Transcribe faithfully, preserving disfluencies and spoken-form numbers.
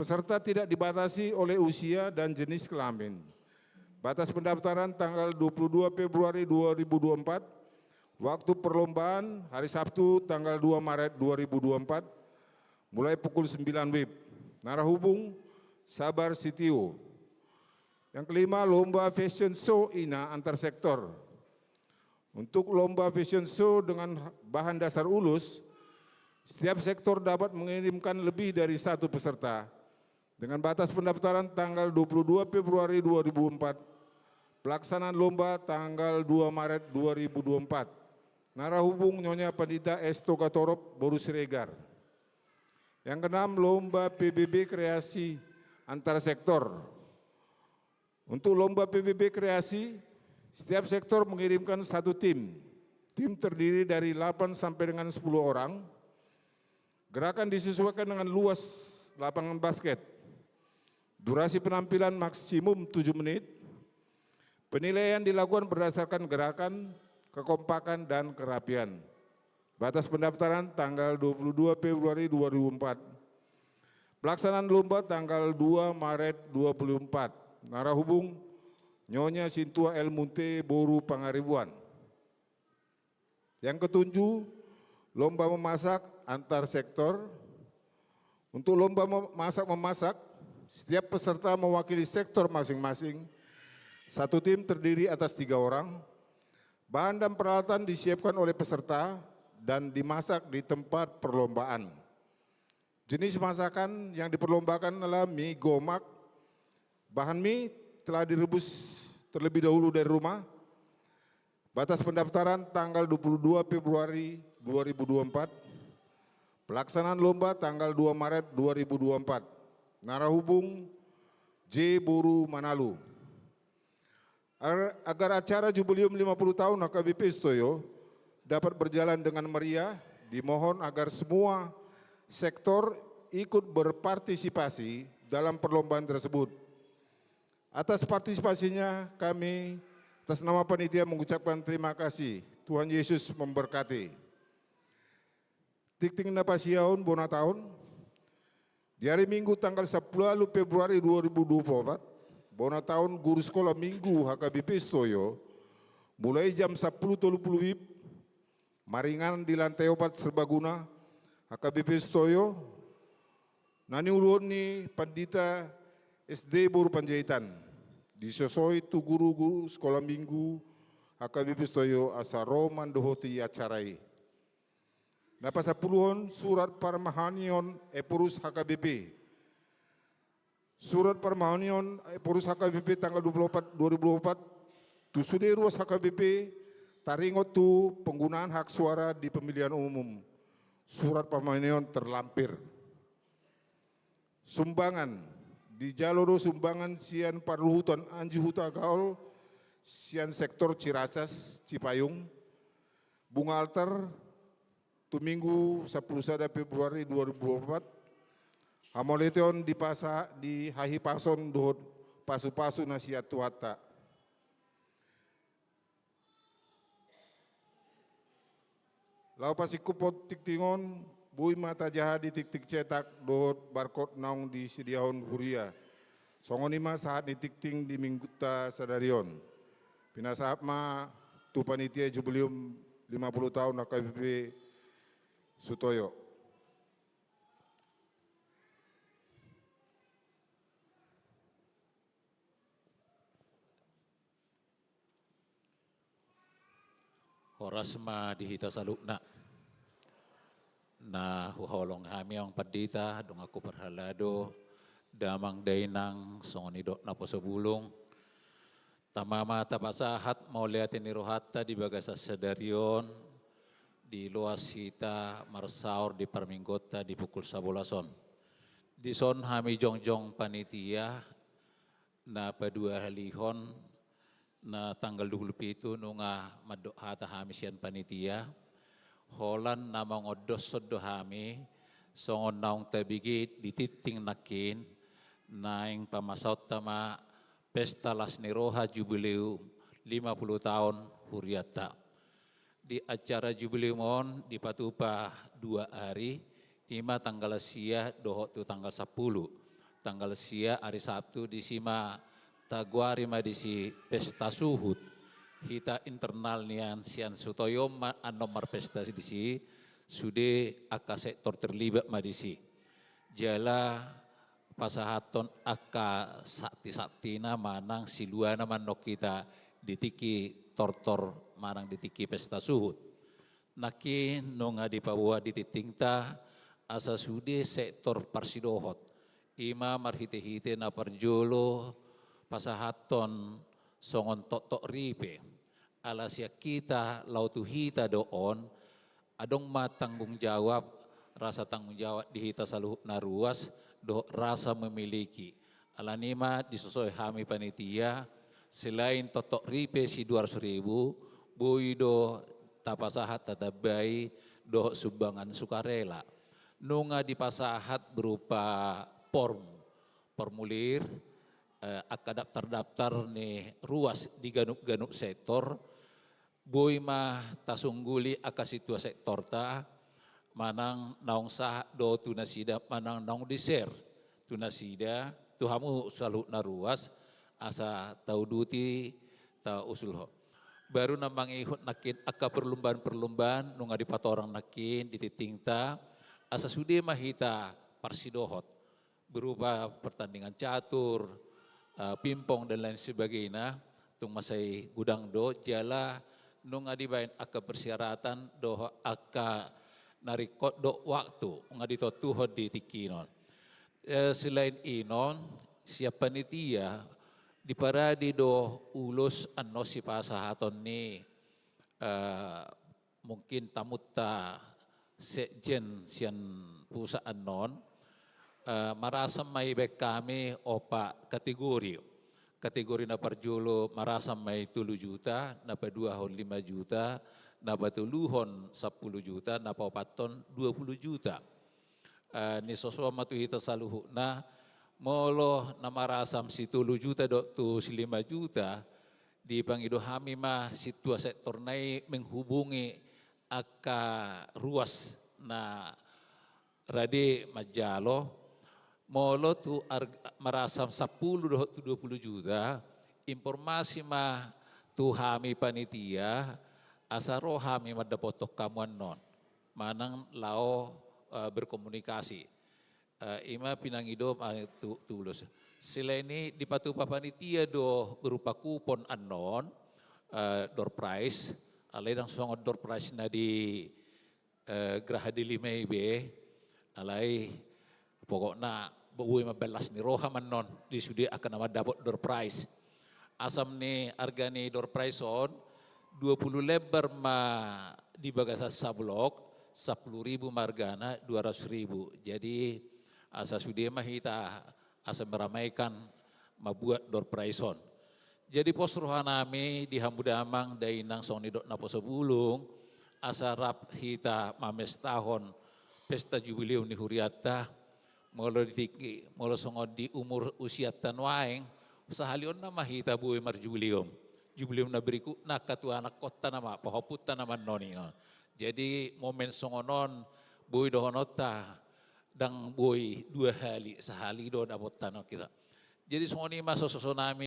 Peserta tidak dibatasi oleh usia dan jenis kelamin. Batas pendaftaran tanggal dua puluh dua Februari dua ribu dua puluh empat. Waktu perlombaan hari Sabtu tanggal dua Maret dua ribu dua puluh empat, mulai pukul sembilan wib. Narahubung, Sabar Sitio. Yang kelima, lomba fashion show ina antar sektor. Untuk lomba fashion show dengan bahan dasar ulos, setiap sektor dapat mengirimkan lebih dari satu peserta. Dengan batas pendaftaran tanggal dua puluh dua Februari dua ribu empat, pelaksanaan lomba tanggal dua Maret dua ribu dua puluh empat. Narahubung, Nyonya Pandita Esto Gatorop, boru Siregar. Yang keenam, lomba P B B kreasi antar sektor. Untuk lomba P B B kreasi, setiap sektor mengirimkan satu tim. Tim terdiri dari delapan sampai dengan sepuluh orang. Gerakan disesuaikan dengan luas lapangan basket. Durasi penampilan maksimum tujuh menit. Penilaian dilakukan berdasarkan gerakan, kekompakan, dan kerapian. Batas pendaftaran tanggal dua puluh dua Februari dua ribu empat. Pelaksanaan lomba tanggal dua Maret dua puluh empat. Narahubung, Nyonya Sintua El Munte, boru Pangaribuan. Yang ketujuh, lomba memasak antar sektor. Untuk lomba memasak-memasak, setiap peserta mewakili sektor masing-masing. Satu tim terdiri atas tiga orang. Bahan dan peralatan disiapkan oleh peserta dan dimasak di tempat perlombaan. Jenis masakan yang diperlombakan adalah mie gomak. Bahan mie telah direbus terlebih dahulu dari rumah. Batas pendaftaran tanggal dua puluh dua Februari dua ribu dua puluh empat. Pelaksanaan lomba tanggal dua Maret dua ribu dua puluh empat. Narahubung, J boru Manalu. Agar, agar acara Jubileum lima puluh tahun H K B P Sitoyo dapat berjalan dengan meriah, dimohon agar semua sektor ikut berpartisipasi dalam perlombaan tersebut. Atas partisipasinya, kami atas nama panitia mengucapkan terima kasih. Tuhan Yesus memberkati. Tingting na pasiahon bona taon. Di hari Minggu tanggal sampulu ualu Februari dua ribu dua puluh empat, bona taon guru sekolah minggu H K B P Sitoyo, mulai jam sampulu tolu pulu wib, maringanan di lantai opat serbaguna H K B P Sitoyo, na niuluhon ni Pandita S D boru Panjaitan, disosoi tu guru-guru sekolah minggu H K B P Sitoyo asa ro mandohoti acara i. Na pasampuluhon, surat parmahanion Ephorus H K B P. Surat parmahanion Ephorus H K B P tanggal dua puluh empat, dua ribu dua puluh empat, tu sude ruas H K B P taringot tu penggunaan hak suara di pemilihan umum. Surat parmahanion terlampir. Sumbangan, dijalo do sumbangan sian parluhutan Anju Hutagaol sian sektor Ciracas, Cipayung, bunga altar, tu Minggu sampulu sada Februari dua ribu dua puluh empat, hamauliateon di pasa, di hahipason dohot pasu-pasu na sian Tuhanta. Laho pasingkophon tingting on, boi ma tajaha di tingting cetak dohot barkot naung disediahon huria. Songon i ma sahat ni tingting di minggunta sadari on. Pinasahat ma tu panitia Jubileum lima puluh tahun H K B P Sitoyo. Horas ma di hita saluhutna. Na huhaholongi hami amang pandita, donganku parhalado, damang dainang, songon i dohot naposo bulung. Tama ma tapasahat mauliate ni rohanta di bagasan sadari on, di loas hita marsaor di parmingguonta di pukul sabolas on. Dison hami jongjong panitia, na paduahalihon, na tanggal dua pulu pitu nunga mandok hata hami sian panitia, holan na mangondoshon do hami, songon naung tabege di tingting nangkin, naeng pamasaonta ma pesta las ni roha Jubileum lima pulu taon hurianta. Di acara Jubileum on dipatupa dua ari, i ma tanggal sia dohot tu tanggal sampulu. tanggal sia, ari Sabtu, disi ma tagoari ma disi pesta suhut. Hita internal nian sian suhut on ma annon marpesta disi, sude angka sektor terlibat ma disi. Jala pasahathon angka sakti-saktina manang siluana ma annon hita di tingki tortor manang di tingki pesta suhut. Nangkin nunga dipaboa di tingtingta asa sude sektor parsidohot. I ma marhite-hite na parjolo pasahathon songon toktok ripe. Ala sian hita laho tu hita do on, adong ma tanggung jawab, rasa tanggung jawab di hita saluhut na ruas dohot rasa memiliki. Alani i ma disosoi hami panitia, selain toktok ripe si dua ratus ribu, boi do tapasahat, tatambai dohot sumbangan sukarela. Nunga dipasahat berupa form, formulir, eh, angka daftar-daftar ni ruas di ganup-ganup sektor, boi ma tasungguli angka situa sektorta, manang naung sahat do tu nasida, manang naung di-share tu nasida, tu hamu saluhut na ruas, asa tauduti, tausul ho. Baru na mangihut nangkin angka perlombaan-perlombaan, nunga dipatorang nangkin di tingtingta, asa sude ma hita parsidohot. Berupa pertandingan catur, eh, pingpong, dan lain sebagainya, tung mansai godang do, jala nunga dibaen angka persyaratan dohot angka na ringkot dohot waktu, nunga ditontuhon di tingki on. Eh, selain i on, sian panitia, diparade do ulos annon sipasahaton ni, eh, mungkin tamunta sekjen sian pusat annon, eh, marasam ma ibaen hami opat kategori. Kategori na parjolo marasam ma i tolu juta, na paduahon lima juta, na patoluhon sampulu juta, na paopathon dua pulu juta. Eh, nisosoan ma tu hita saluhutna, molo na marasam si tolu juta dohot tu si lima juta, dipangido hami ma situa sektorna i menghubungi angka ruas na rade manjalo. Molo tu arg-, marasam sampulu dohot tu dua pulu juta, informasi ma tu hami panitia, asa ro hami mandapothon hamu annon, manang laho, eh, berkomunikasi. Eh, i ma pinangido, eh, tu, tu ulos. Selain i dipatupa panitia do berupa kupon annon, eh, door prize, alai ndang songon door prize na di, eh, Graha Delima i be, alai pokokna boi ma ballas ni roha ma annon di sude angka na mandapot door prize. Asam ni arga ni door prize on, dua pulu lembar ma di bagasan sablok, sampulu ribu ma argana, dua ratus ribu. Jadi, asa sude ma hita, asa meramaikan mambuat door prize on. Jadi, pos roha nami di hamu damang dainang songon nidok naposo bulung, asa rap hita mamestahon pesta jubileum ni hurianta, molo di tingki, molo songon di umur usianta nuaeng, sahali on nama hita boi marjubileum. Jubileum na berikutna angka tu anakkonta nama, pahompunta nama annon i, no. Jadi momen songon on boi dohononta, ndang boi dua hali, sahali do dapotta, no, hita. Jadi songon i ma sososo nami.